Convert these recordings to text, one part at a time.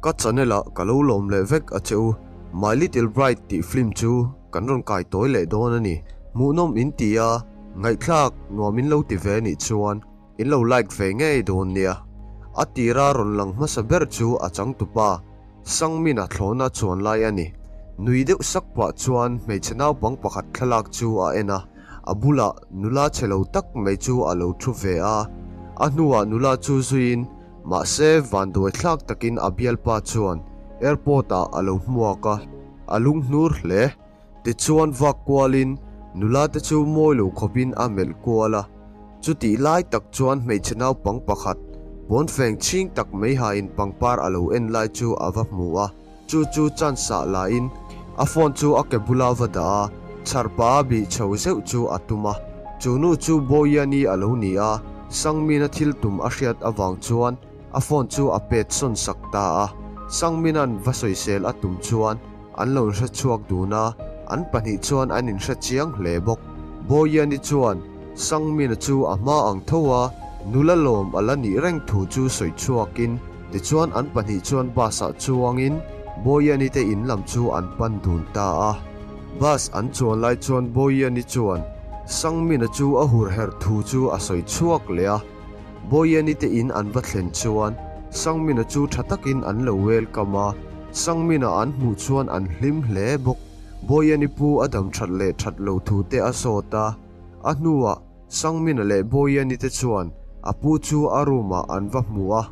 Ka channel ah ka lo lawm leh vek a che u. My Little Bride tih film chu kan rawn kai tawi leh dawn a ni. Hmuhnawm in ti a, ngaihthlak nuam in lo ti ve nih chuan in lo like ve ngei dawn nia. A tira rawn lang hmasa ber chu a changtupa Sangmina thlawna chuan lai a ni. Nui deuh sak pah chuan hmeichhe naupang pakhat thlalak chu a en a, a bulah nula chhe lo tak mai chu a lo thu ve a. A hnuah nula chu zuiin Mahse, vanduai thlak takin a bialpa chuan airport ah a lo hmuak a, a lunghnur hle. Tichuan vak kualin nula te chu mawi lo khawpin a melh kual a. Chutih lai tak chuan hmeichhe naupang pakhat pawnfeng chhing tak mai hain pangpar a lo en lai chu a va hmu a. Chu chu chance ah lain a phone chu a ke bula va dah a, chhar pah a bih chho zeuh chu a tum a. Chu nu chu Bawiani a lo ni a, Sangmina thil tum a hriat avang chuan a phone chu a pet sawn sak ta a. Sangmina'n va sawisel a tum chuan an lo hre chhuak dun a, an pahnih chuan an inhre chiang hle bawk. Bawiani chuan Sangmina chu a hma ang tho a, nula lawm a la nih reng thu chu sawi chhuakin, Tichuan an pahnih chuan bus ah chuangin Bawiani te in lam chu an pan dun ta a. Bus an chuan lai chuan Bawiani chuan Sangmina chu a hur herh thu chu a sawi chhuak leh a. Bawiani te in an va thlen chuan Sangmina chu tha takin an lo welcome a, Sangmina an hmuh chuan an hlim hle bawk. Bawiani pu a dam that leh that lo thu te a zawt a, a hnuah Sangmina leh Bawiani te chuan a pu chu a room ah an va hmu a,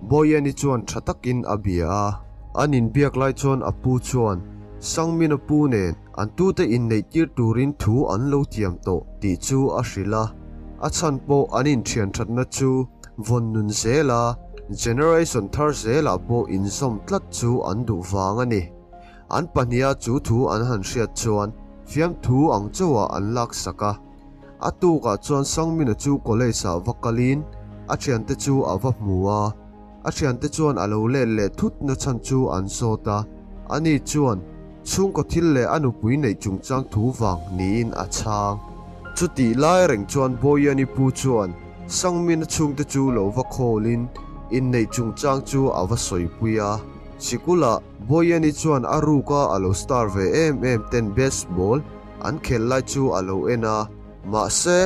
Bawiani chuan tha takin a bia a. An inbiak lai chuan a pu chuan Sangmina pu nen an tute inneih tir turin thu an lo tiam tawh tih chu a hrilh a, a chhan pawh an inthian thatna chu vawn nun zel a, generation thar zelah pawh inzawm tlat chu an duh vang a ni. An pahniha chu thu an han hriat chuan fiamthu ang chauhah an laksak a. A tukah chuan Sangmina chu college ah va kalin a thiante chu a va hmu a, a thiante chuan a lo let leh thut na chhan chu an zawt a, ani chuan chhungkaw thil leh a nupui neih chungchang thu vang niin a chhang. Chutih lai reng chuan Bawiani pu chuan Sangmina chhungte chu lo va khawlin inneih chungchang chu a va sawipui a, sikulah Bawiani chuan a ruka a lo star ve em em ten baseball An khel lai chu a lo en a, mahse,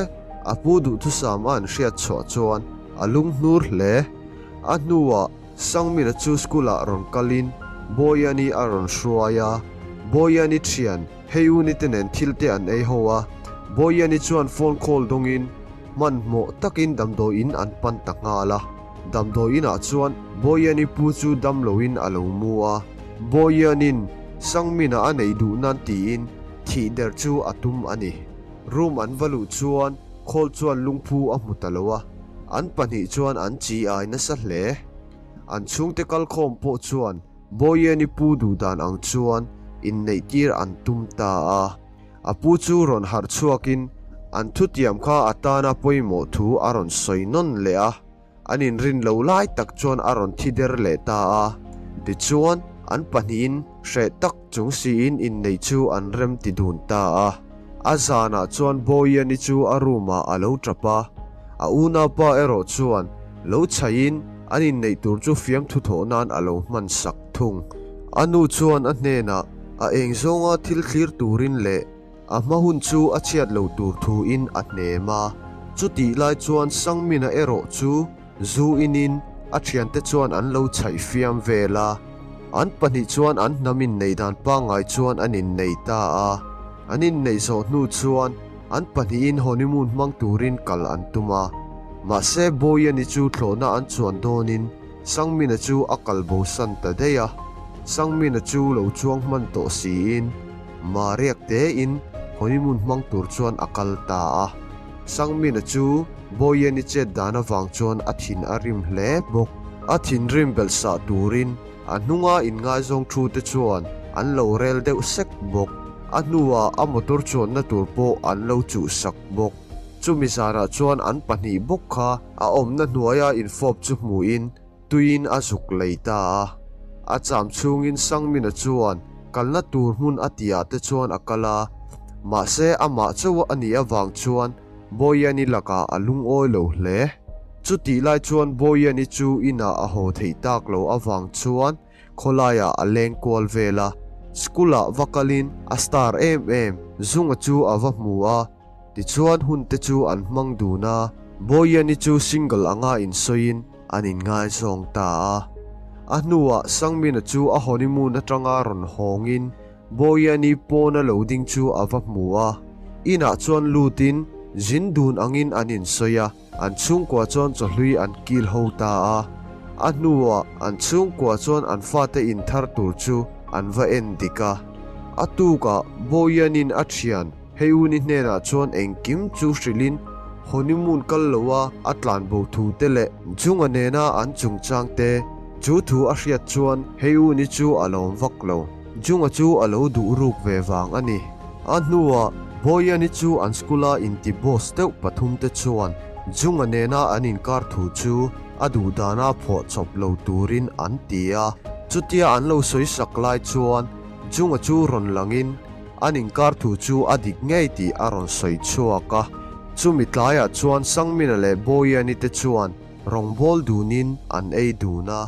a pu duhthusam a an hriat chhuah chuan a lung hnur hle. A hnuah Sangmina chu school-ah rawn kalin Bawiani a rawn hruai a, Bawiani thian Heiuni te nen thil te an ei ho a, Bawiani chuan phone call dawngin hmanhmawh takin damdawiin an pan ta nghal a. Damdawiinah chuan Bawiani pu chu damloin a lo mu a, Bawianin Sangmina a neih duh nan tiin thih der chu a tum a ni. Room an va luh chuan khawl chuan lungphu a hmu ta lo a, an pahnih chuan an chi ai nasa hle. An chhungte kalkhawm pawh chuan Bawiani pu duh dan ang chuan inneih tir an tum ta a. A pu chu rawn harh chhuakin an thutiam kha a tana pawimawh thu a rawn sawi nawn leh a. An inrin lo lai tak chuan a rawn thi der leh ta a, tichuan an pahnihin hreh tak chung siin inneih chu an rem ti dun ta a. A zanah chuan Bawiani chu a room ah a lo tap a, a unaupa erawh chuan lo chhaihin an inneih tur chu fiamthu thawh nan a lo hman sak thung. A nu chuan a hnenah a eng zawnga thil thlir turin leh A hma hun chu a chhiat lo tur thuin a hnem a, chutih lai chuan Sangmina erawh chu zu inin a thiante chuan an lo chhaih fiam vel a, an pahnih chuan an hnam inneih dan pangngai chuan an innei ta a, an inneih zawh hnu chuan an pahnihin honeymoon hmang turin kal an tum a, mahse Bawiani chu thlawhna an chuan dawnin Sangmina chu a kal bosan ta daih a, Sangmina chu lo chuang hman tawh siin. Mahriak tein honeymoon hmang tur chuan a kal ta a. Sangmina chu Bawieni chet dan avang chuan a thin a rim hle bawk. A thinrim belh sah turin a hnunga inngaizawng thu te chuan an lo rel deuh sek bawk. A hnuah a motor chuanna tur pawh an lo chuhsak bawk. Chumi zanah chuan an pahnih bawk kha a awmna hnuaia infawp chu hmuhin Tuiin a zuk lei ta a. A cham chhungin Sangmina chuan kalna tur hmun a tihah te chuan a kal a, mahse amah chauh a nih avang chuan Bawiani lakah a lungawi lo hle. Chutih lai chuan Bawiani chu inah a haw theih tak lo avang chuan. Khawlaiah a leng kual vel a, school ah va kalin a star em em Zunga chu a va hmu a, tichuan hun te chu an hmang dun a, Bawiani chu single anga insawiin an inngaizawng ta a. A hnuah Sangmina chu a honeymoon atanga rawn hawngin Bawiani pawna lo ding chu a va hmu a, inah chuan lutin zin dun angin an insawi a. An chhungkua chuan chawhlui an kil ho ta a, a hnuah an chhungkua chuan an fate inthar tur chu an va en dik a. A tukah Bawianin a thian Heiuni hnenah chuan engkim chu hrilhin honeymoon kal loa a tlanbo thu te leh Junga nena an chungchang te chu thu a hriat chuan Heiuni chu a lawm vak lo. Junga chu a lo duh ruk ve vang a ni. A hnuah Bawiani chu an school-a inti boss deuh pathumte chuan Junga nena an inkar thu chu a duh dana phuah chawp lo turin an ti a. Chutia an lo sawi sak lai chuan Junga chu rawn langin an inkar thu chu a dik ngei tih a rawn sawi chhuak a. Chumi tlaiah chuan Sangmina leh Bawiani te chuan rawngbawl dunin an ei dun a.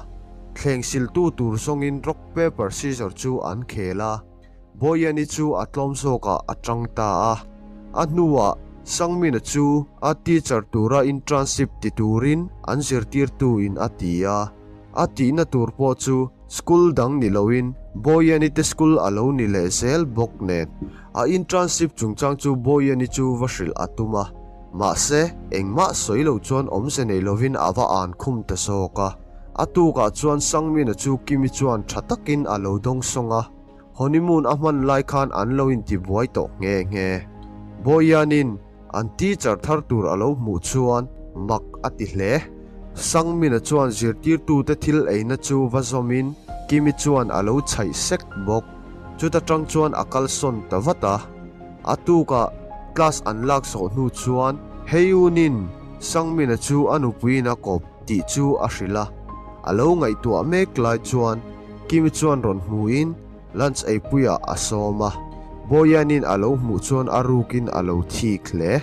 Thleng siltu tur zawngin rock paper scissor chu an khel a. Bawiani chu a tlawm zawkah a tang ta a. A hnuah Sangmina chu a teacher tura internship ti turin an zirtirtuin a ti a. A tihna tur pawh chu school dang ni loin Bawiani te school a lo ni leh zel bawk nen. A internship chungchang chu Bawiani chu va hrilh a tum a. Mahse, engmah sawi lo chuan awmze nei lovin a va an khum ta zawk a. A tukah chuan Sangmina chu Kimi chuan tha takin a lo dawng sawng a. Honeymoon a hman lai khan an lo intibuai tawh nghe nghe. Bawianin an teacher thar tur a lo hmuh chuan mak a ti hle. Sangmina chuan zirtirtute thil eina chu va zawmin Kimi chuan a lo chhaih sek bawk. Chuta tang chuan a kalsawn ta vat a. A tukah class an lak zawh hnu chuan Heyunin Sangmina chu a nupuiin a kawp tih chu a hrilh a. A lo ngaihtuah mek lai chuan Kimi chuan rawn hmuin lunch eipuiah a sawm a, Bawianin a lo hmuh chuan a rukin a lo thik hle.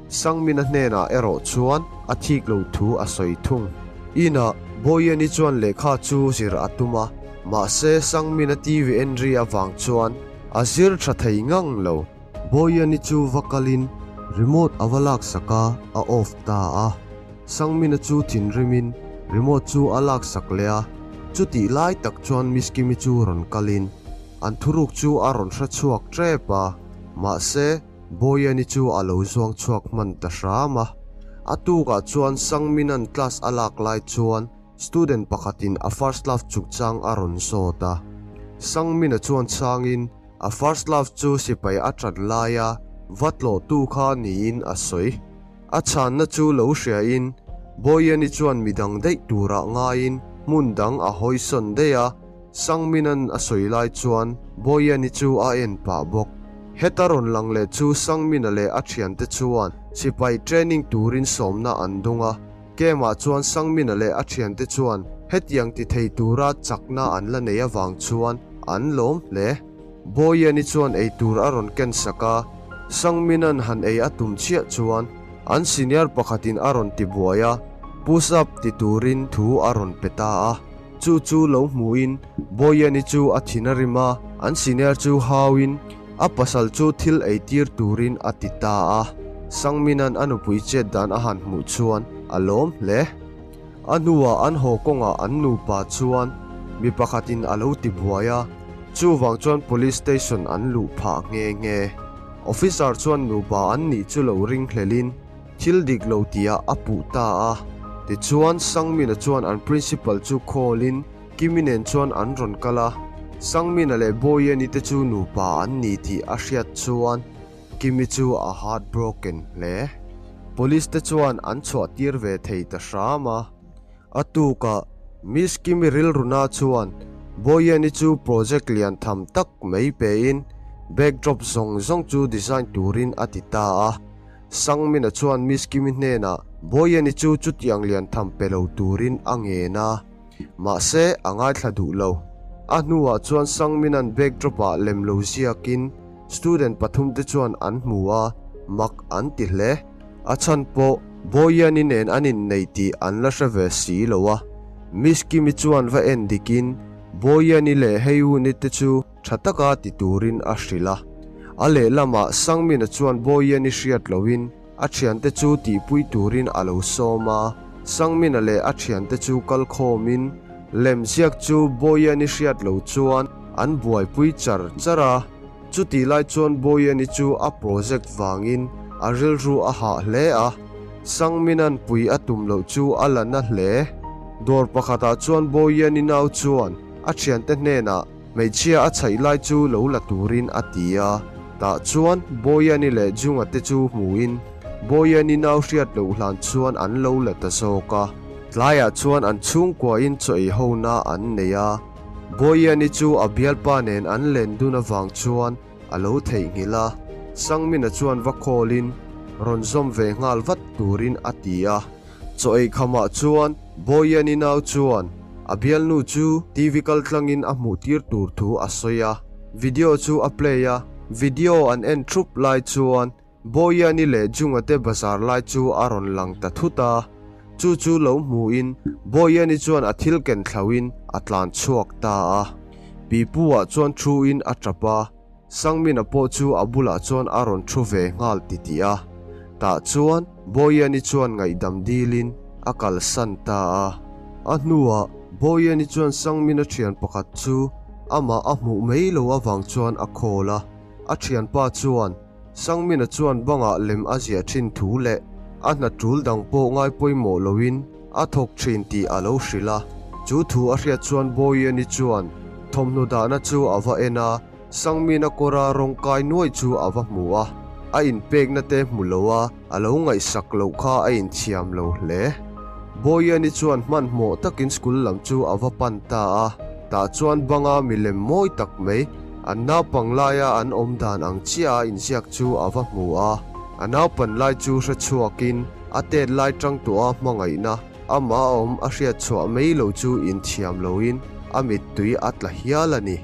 Sangmina hnenah erawh chuan a thik lo thu a sawi thung. Inah Bawiani chuan lehkha chu zir a tum a, mahse Sangmina TV en ri avang chuan a zir tha thei ngang lo. Bawiani chu va kalin remote a va laksak a, a off ta a. Sangmina chu thinrimin remote chu a laksak leh a, chutih lai tak chuan Miss Kimi chu rawn kalin an thuruk chu a rawn hre chhuak tep a, mahse Bawiani chu a lo zuang chhuak hman ta hram a. A tukah chuan Sangmina'n class a lak lai chuan student pakhatin a first love chungchang a rawn zawt a. Sangmina chuan chhangin a first love chu sipai a ṭan laia va tlawhtu kha niin a sawi. A chhanna chu lo hriain Bawiani chuan midang daih turah ngaiin hmun dang a hawisawn daih a, Sangmina'n a sawi lai chuan Bawiani chu a en pah bawk. Heta rawn lang leh chu Sangmina leh a thiante chuan sipai training turin sawmna an dung a, Camp-ah chuan Sangmina leh a thiante chuan hetiang ti thei tura chakna an la nei avang chuan an lawm hle. Bawiani chuan ei tur a rawn ken sak a, Sangmina'n han ei a tum chiah chuan an senior pakhatin a rawn ti buai a, push up ti turin thu a rawn pe ta a. Chu chu lo hmuhin Bawiani chu a thin a rim a, an senior chu hauin a pasal chu thil ei tir turin a ti ta a. Sangmina'n a nupui chet dan a han hmuh chuan a lawm hle. A hnuah an haw kawngah an nupa chuan mi pakhatin a lo ti buai a, chuvang chuan police station an luh phah nghe nghe. Officer chuan nupa an nih chu lo ring hlelin thil dik lo tihah a puh ta a. Tichuan Sangmina chuan an principal chu call in Kimi nen chuan an rawn kal a, Sangmina leh Bawieni te chu nupa an ni tih a hriat chuan Kimi chu a heartbroken hle. Police te chuan an chhuah tir ve thei ta hram a. A tukah Miss Kimi rilruna chuan Bawiani chu project lian tham tak mai pein backdrop zawng zawng chu design turin a ti ta a. Sangmina chuan Miss Kimi hnenah Bawiani chu chutiang lian tham pe lo turin a ngen a. Mahse a ngaithla duh lo. A hnuah chuan Sangmina'n backdrop-ah lem lo ziakin Student pathumte chuan an hmu a, mak an ti hle. A chhan pawh Bawiani nen an innei tih an la hre ve si lo a. Miss Kimi chuan va en dikin Bawiani leh Heiuni te chu tha taka ti turin a hrilh a. A lehlamah Sangmina chuan Bawiani hriat loin a thiante chu tihpui turin a lo sawm a. Sangmina leh a thiante chu kal khawmin lemziak chu Bawiani hriat lo chuan an buaipui char char a. Chutih lai chuan Bawiani chu a project vangin a rilru a hah hle a, Sangminan pui a tum loh chu a la na hle. Dawr pakhatah chuan Bawiani nau chuan a thiante hnenah hmeichhia a chhaih lai chu lo la turin a ti a, tah chuan Bawiani leh Junga te chu hmuin Bawiani nau hriat loh hlan chuan an lo la ta zawk a. Tlaiah chuan an chhungkuain chaw ei hona an nei a. Bawiani chu a bialpa nen an len dun avang chuan a lo theihnghilh a, Sangmina chuan va call-in rawn zawm ve nghal vat turin a ti a. Chaw ei khamah chuan Bawiani nau chuan a bialnu chu TV kal tlangin a hmuh tir tur thu a sawi a, video chu a play a, video an en thup lai chuan Bawiani leh Junga te bazar lai chu a rawn lang ta thut a, chu chu lo hmuin Bawiani chuan a thil ken thlauhin a tlan chhuak ta a. Pipu-ah chuan thuin a tap a, Sangmina pawh chu a bulah chuan a rawn thu ve nghal titih a. Tah chuan Bawiani chuan ngaihdam dilin a kalsan ta a. A hnuah Bawiani chuan Sangmina thian pakhat chu amah a hmuh mai lo avang chuan a call a, a thianpa chuan Sangmina chuan bangah lem a ziah thin thu leh a hna tul dang pawh ngai pawimawh loin a thawk thin tih a lo hrilh a. Chu thu a hriat chuan Bawiani chuan thawmhnaw dahna chu a va en a, Sangmina kawra rawng kai nuai chu a va hmu a, a inpekna te hmu lo a, a lo ngaihsak loh kha a inthiam lo hle. Bawiani chuan hmanhmawh takin school lam chu a va pan ta a, tah chuan banga milem mawi tak mai, An naupang laia an awm dan ang chiah a inziak chu a va hmu a, a naupan lai chu hre chhuakin a tet lai tang tawha hmangaihna amah a awm a hriat chhuah mai lo chu inthiam loin a mittui a tla hial a ni.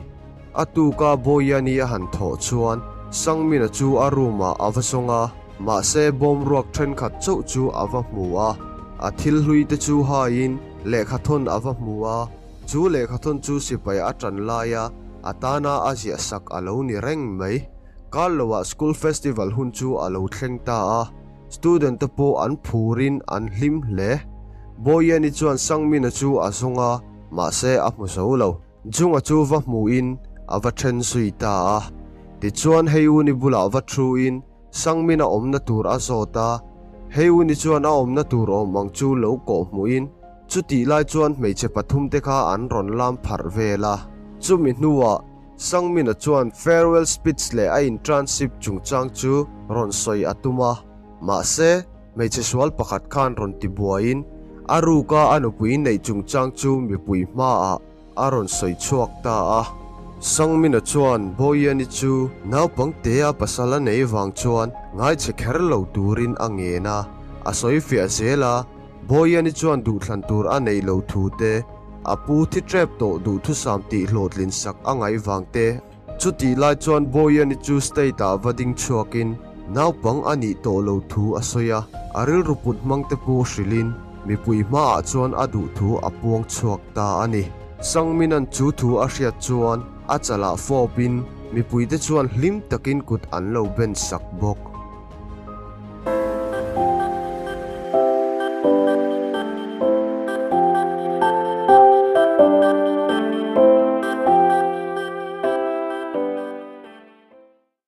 A tuka Bawiani a han thawh chuan Sangmina chu a room ah a va zawng a, mahse bawm ruak thenkhat chauh chu a va hmu a, a thil hlui te chu haiin lehkhathawn a va hmu a, Chu lehkhathawn chu sipai a tan laia a tana a ziah sak a lo ni reng mai. Kar loah school festival hun chu a lo thleng ta a, student te pawh an phurin an hlim hle. Bawiani chuan Sangmina chu a zawng a, mahse a hmu zo lo. Junga chu va hmuhin a va then zui ta a. Tichuan Heiuni bulah va thuin Sangmina awmna tur a zawt a, Heiuni chuan a awmna tur awm ang chu lo kawh hmuhin Chutih lai chuan hmeichhe pathumte kha an rawn lam pharh vel a. Chumi hnuah Sangmina chuan farewell speech leh a internship chungchang chu rawn sawi a tum a. Mahse, hmeichhe sual pakhat khan rawn ti buaiin a ruka a nupui neih chungchang chu mipui hmaah a rawn sawi chhuak ta a. Sangmina chuan Bawiani chu naupang tea pasal a nei vang chuan ngaichhe kher lo turin a ngen a, a sawi fiah zel a. Bawiani chuan duhthlan tur a neih lo thu te, a pu thi tep tawh duhthusam tih hlawhtlin sak a ngaih vang te, chutih lai chuan Bawiani chu state ah va ding chhuakin naupang a nih tawh lo thu a sawi a, a rilru put hmang te pawh hrilhin mipui hmaah chuan a duh thu a puang chhuak ta a ni. Sangminan chu thu a hriat chuan a chalah fawpin mipui te chuan hlim takin kut an lo ben sak bawk.